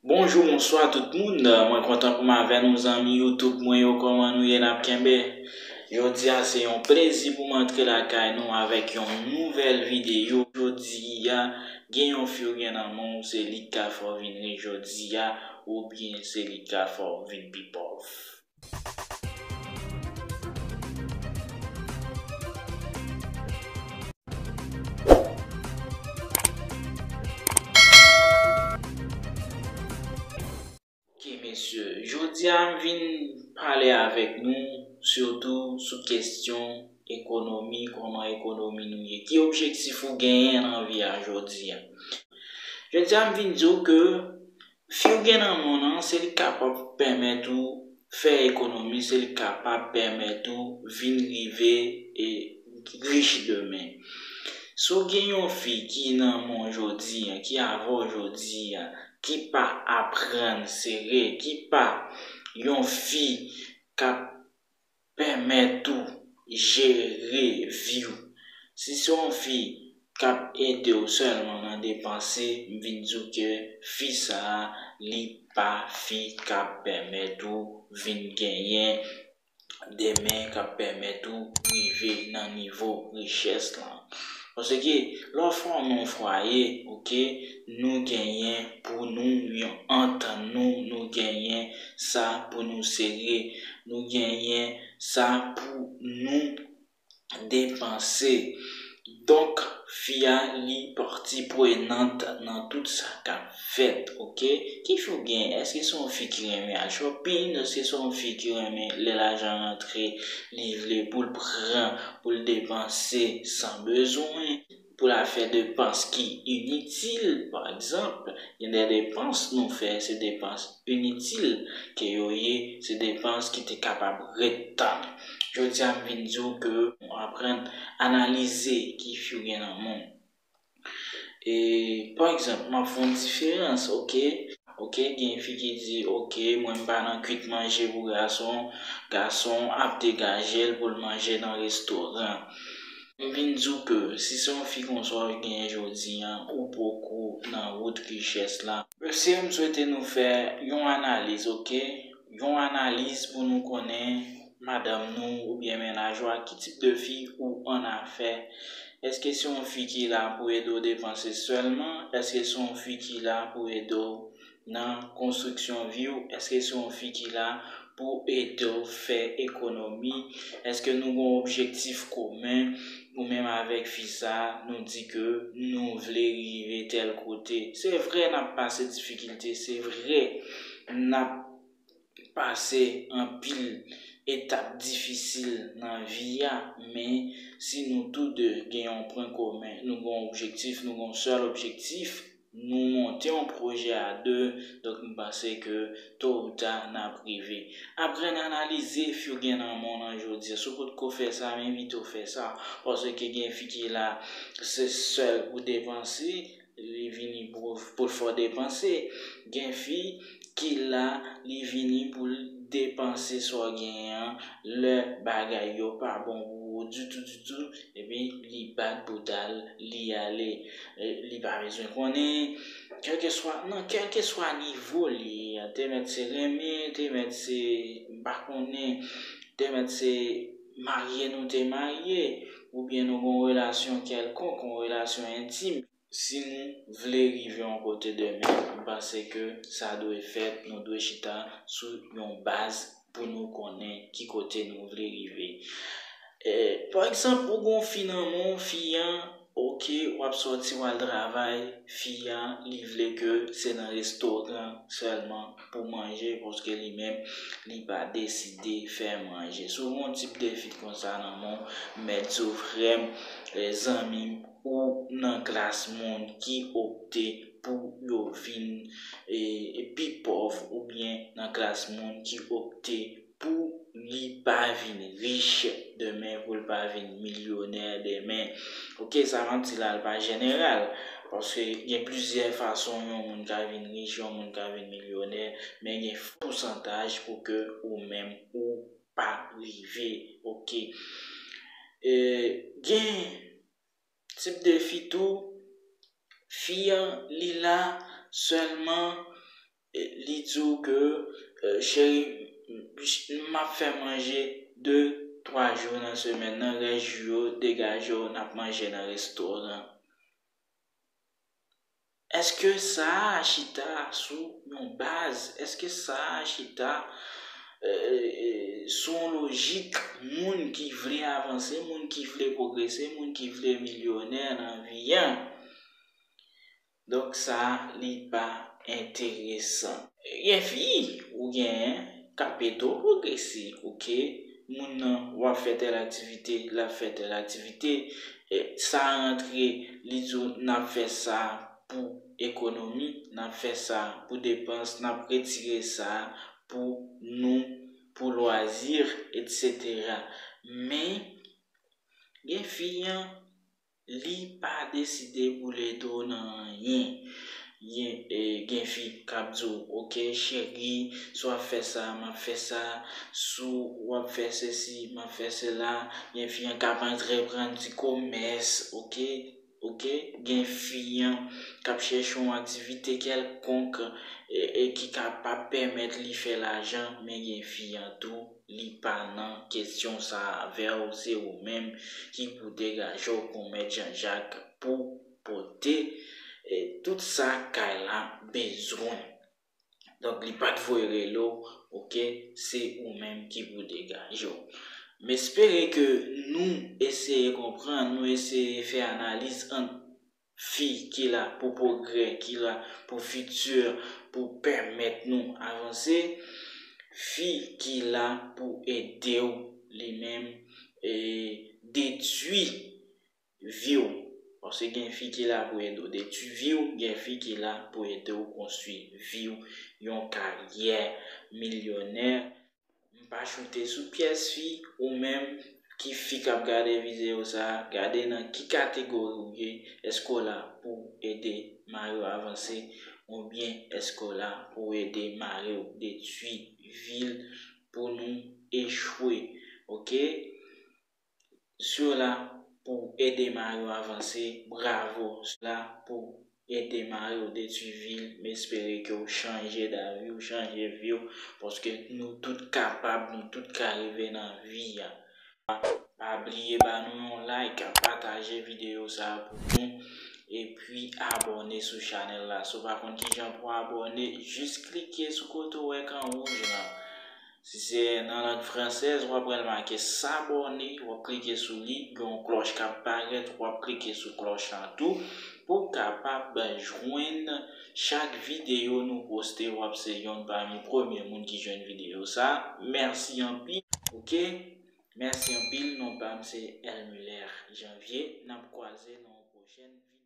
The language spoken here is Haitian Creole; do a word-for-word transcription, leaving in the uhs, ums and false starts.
Bonjou, bonswa tout moun. Mwen kontan pou m avè nou, zanmi YouTube mwen yo. Kòman nou ye? N ap kenbe. Jodi a se yon plezi pou m antre lakay nou avèk yon nouvèl videyo. Jodi a, gen yon fi w gen nan men w, se li k ka fè w vin rich jodi a, oubyen se li k ka fè w vin pi pòv. Ok, mesye, jodi a m vin pale avèk nou sitou sou kesyon ekonomi, kòman ekonomi nou ye, ki objektif ou genyen nan vi a jodi a. Jodi a m vin di w ke fi w gen nan men w nan, se li k kapab pèmèt ou fè ekonomi, se li k kapab pèmèt ou vin rive e rich demen. Si w gen yon fi ki nan men w jodi a, ki avè w jodi a, ki pa aprann sere, ki pa yon fi k ap pèmèt ou jere vi w. Si se yon fi k ap ede w sèlman nan depanse, m vin di w ke fi sa a, li pa fi k ap pèmèt ou vin genyen demen, k ap pèmèt ou rive nan nivo richès lan. Paske lè w fòme yon fwaye, oke, nou genyen pou nou, yon antann nou, nou genyen sa pou nou sere, nou genyen sa pou nou depanse. Donk, fi a, li pati prenant nan tout sa k ap fèt, oke? Ki fi w gen? Èske se yon fi ki renmen al shopping? Èske se yon fi ki renmen lè lajan rantre, li vle pou l pran, pou l depanse san bezwen, pou l al fè depans ki initil? Pa egzanp, gen de depans nou fè, se depans initil ke yo ye, se depans ki te kapab ret tann. Jodi a, m vin di w ke w aprann analize ki fi w gen nan men w. E, pa egzanp, m ap fè yon diferans, oke? Oke, gen fi ki di, oke, mwen m pa nan kwit manje pou gason, gason ap degaje l pou l manje nan restoran. M vin di w ke si se yon fi konsa w genyen jodi a, ou poko nan wout richès la. Mesye, m swete nou fè yon analiz, oke? Yon analiz pou nou konnen madanm nou oubyen mennaj ou a, ki tip de fi ou annafè. Èske se yon fi ki la pou ede w depanse sèlman? Èske se yon fi ki la pou ede w nan konstriksyon vi w? Èske se yon fi ki la pou ede w fè ekonomi? Èske nou gen yon objektif komen? Ou menm avèk fi sa a, nou di ke nou vle rive tèl kote. Se vre, n ap pase difikilte, se vre, n ap pase anpil etap difisil nan vi a, men si nou tou de gen yon pwen komen, nou gen yon objektif, nou gen yon sèl objektif, nou monte yon pwojè a de, donk m panse ke to ou ta n ap rive. Aprann analize fi w gen nan men w nan jodi a. Si w potko fè sa, m envite w fè sa, paske gen fi ki la, se sèl pou depanse, li vini pou, pou l fè w depanse. Gen fi ki la, li vini pou l depanse sa w genyen an, lè bagay yo pa bon pou ou ditou, ditou, epi li bat bouda l, li ale. E, li pa bezwen konnen, kèlkeswa, nan kèlkeswa nivo li ye a, te mèt se renmen, te mèt se, m pa konnen, te mèt se marye nou te marye, oubyen nou gen yon relasyon kèlkonk, yon relasyon entim. Si nou vle rive yon kote demen, m panse ke sa dwe fèt, nou dwe chita sou yon baz pou nou konnen ki kote nou vle rive. E, pa egzanp, ou gon fi nan men w, fi an, oke, w ap sòti w al travay, fi an, li vle ke se nan restoran sèlman pou manje, paske li menm, li pa deside fè manje. Si w gon tip de fi konsa nan men w, m mèt di w, frè m, e, zanmi m, ou nan klas moun ki opte pou yo vin, e, pi pòv, oubyen nan klas moun ki opte pou li pa vin rich demen, pou l pa vin milyonè demen. Oke, sa m ap di la, l pa jeneral, paske gen plizyè fason yon moun ka vin rich, yon moun ka vin milyonè, men gen fò pousantaj pou ke ou menm ou pa rive, oke. E, gen tip de fi tou, fi an, li la sèlman Li di w ke, cheri, m ap fè manje de, twa jou nan semèn nan, rès jou yo, degaje w, n ap manje nan restoran. Èske sa a chita sou yon baz? Èske sa a chita sou yon lojik moun ki vle avanse, moun ki vle pwogrese, moun ki vle milyonè nan vi a? Donk sa a, li pa enteresan. Gen fi ou genyen k ap ede w pwogrese, oke? Moun nan, w ap fè tèl aktivite, l ap fè tèl aktivite. Sa rantre, li di w, n ap fè sa pou ekonomi, n ap fè sa pou depans, n ap retire sa pou nou, pou lwazi, etsetera. Men, gen fi an, li pa deside pou l ede w nan anyen. Gen, gen fi k ap di w, oke, cheri, si w ap fè sa, m ap fè sa. Si w ap fè sesi, m ap fè sela. Gen fi an k ap antreprann ti komès, oke? Oke? Gen fi an k ap chèche yon aktivite kèlkonk e, e ki kapab pèmèt li fè lajan, men gen fi an tou, li pa nan kesyon sa a avè w, se ou menm ki pou degaje w kon mèt Janjak pou pote, e, tout sa kay la bezwen. Donk, li pa t voye rele w, oke, se ou menm ki pou degaje w. M espere ke nou eseye konprann, nou eseye fè analiz ant fi ki la pou pwogrè, ki la pou fiti, pou pèmèt nou avanse, fi ki la pou ede w li menm, e, detwi vi w. Paske gen fi ki la pou ede w detwi vi w, gen fi ki la pou ede w konstwi vi w, yon karyè milyonè. M pa choute sou pyès fi, ou menm ki fi k ap gade videyo sa a, gade nan ki kategori w ye, èske w la pou ede mari w avanse, oubyen èske w la pou ede mari w detwi vi l pou nou echwe, oke? Si w la pou ede mari w avanse, bravo. Si w la pou ede mari w detwi vi l, m espere ke w chanje davi, w chanje vi w, paske nou tout kapab, nou tout ka rive nan vi a. Pa bliye ba nou yon like, pataje videyo sa a pou nou, epi abòne sou chanèl la. Si w pa konn kijan pou abòne, jis klike sou kote w wè k an wouj lan. Si se nan lang fransèz, w ap wè l make s'abonner, w ap klike sou li, gen yon klòch k ap parèt, w ap klike sou klòch lan tou, pou w kapab jwenn chak videyo nou poste, w ap se yonn pami premye moun ki jwenn videyo sa. Mèsi anpil, oke? Mèsi anpil, non pa m se Elmuler Janvier. N ap kwaze nan yon pwochèn videyo.